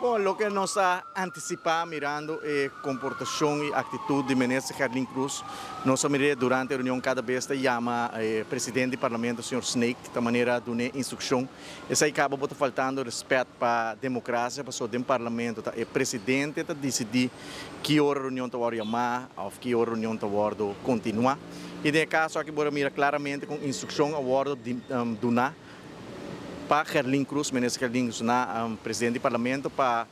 Bon, loke nos a antisipá mirando e komportashon i aktitut di Minister Gerlin Cruz, nos a mir'é durante e reunion kada bes ta yama e presidente di Parlamento, señor Snake, ta manera dun'é instrukshon. Esei kaba bo ta faltando rèspèt pa demokrasia pasobra den Parlamento ta e presidente ta disidí ki ora reunion ta wòrdu yamá òf ki ora reunion ta wòrdu kontinuá. I den e kaso aki bo a mira klaramente kon instrukshon a wòrdu duná pa Gerlin Cruz, Minister Gerlin Cruz na presidente di Parlamento pa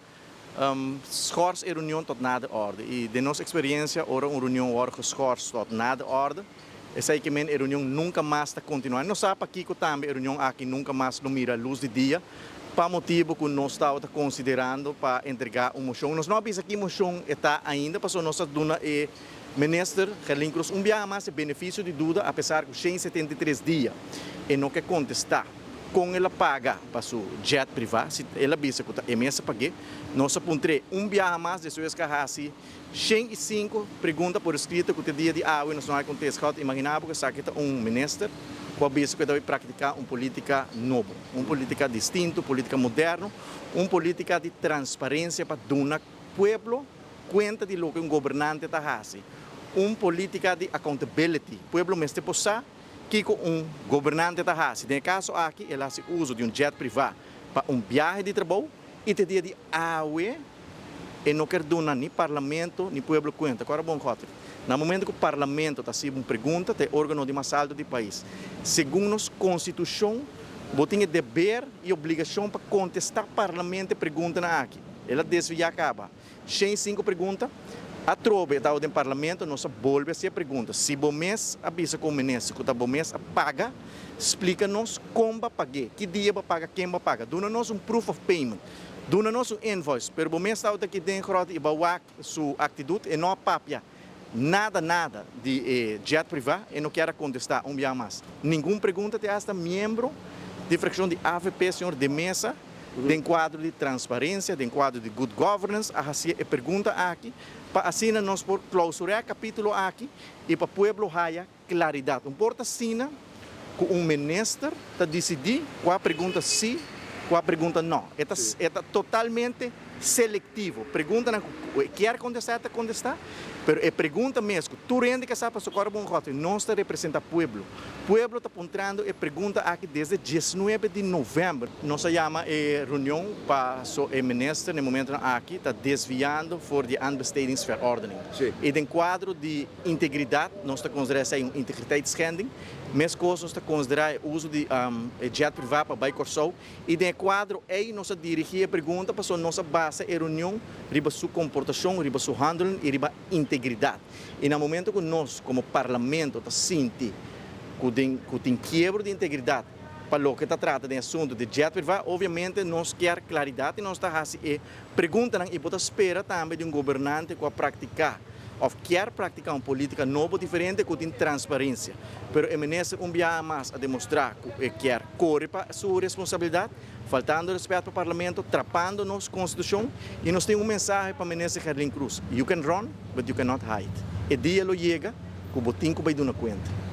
schors e reunion tot nader orde. I den nos experiencia ora un reunion wòrdu geschors tot nader orde, esei ke men e reunion nunka mas ta kontinuá. I nos sa pakiko tambe e reunion aki nunka mas lo mira lus di dia, pa motibu ku nos tabata konsiderando pa entregá un moshon. Nos no a bisa ki moshon e ta ainda, pasobra nos a duna e Minister Gerlin Cruz un biaha mas e benefisio di duda apesar ku 173 dia e no ke kontestá kon el a paga pa su jet privá, si el a bisa ku ta e mes a pag'é. Nos a puntr'é un biaha mas despues ku a hasi 105 pregunta por eskrito ku te dia di awe nos no a kontesta. Gòt imaginá bo ku esaki ta un minister ku a bisa ku e ta bai praktiká un polítika nobo, un polítika distinto, un polítika moderno, un polítika di transparensia pa duna pueblo kuenta di loke un gobernante ta hasi. Un polítika di accountability. Pueblo mester por sa kiko un gobernante ta hasi. Den e kaso aki el a hasi uso di un jet privá pa un biahe di trabou i te dia di awe e no ker duna ni parlamento ni pueblo kuenta. Kora bon Godfrey. Na momento ku parlamento ta hasi un pregunta ta e organo di mas alto di pais. Segun nos konstitushon bo tin e deber i obligashon pa kontestá parlamento e preguntanan aki. El a desviá kaba. 105 pregunta. Atrobe e tabata den Parlamento, nos a bolbe haci e pregunta. Si bo mes a bisa cu un minister cu ta bo mes a paga, splica nos con bo a pag'é, ki dia bo a paga, ken bo a paga. Duna nos un proof of payment. Duna nos un invoice. Pero bo mes tabata aki den grot y bo a wak su actitud, e no a papia nada nada di e jet priva, e no kier a contesta un bia mas ningun pregunta te hasta miembro di fraccion di avp, señor De Meza, den cuadro di transparencia, den cuadro di good governance a haci e pregunta aki pa asina nos por clausura e capitulo aki y pa pueblo haya claridad. Un por ta asina cu un minister ta dicidi cua pregunta si, cua pregunta no. E ta e ta totalmente selectivo. Preguntanan cu e kier contesta e ta contesta, pero e pregunta mes cu tur hende ke sa pasobra ora bon Godfrey nos ta representa pueblo. Pueblo ta puntrando e pregunta aki desde 19 di november. Nos a yama e reunion paso e minister na e momentonan aki ta desviando for di e aanbestedingsverordening. Y den cuadro di integridad nos ta considera esey un integriteitsschending. Mescos nos ta considera e uso di e jet priva pa bay Corsou. Y den e cuadro ey nos a dirigi e pregunta pasobra nos a basa e reunion riba su comportacion, riba su handelen y riba integridad. Y na momento cu nos como Parlamento ta sinti cu den cu tin kiebro di integridad pa loke ta trata den asunto di jet priva, obviamente nos kier claridad y nos ta haci e preguntanan y bo ta spera tambe di un gobernante cu a practica of kier practica un politica nobo diferente cu tin transparencia. Pero e minister un biaha mas a demostra cu e kier core pa su responsabilidad, faltando respet pa Parlamento, trapando nos Constitucion y nos tin un mensahe pa minister Gerlin Cruz, You can run, but you cannot hide. E dia lo yega cu bo tin cu bay duna cuenta.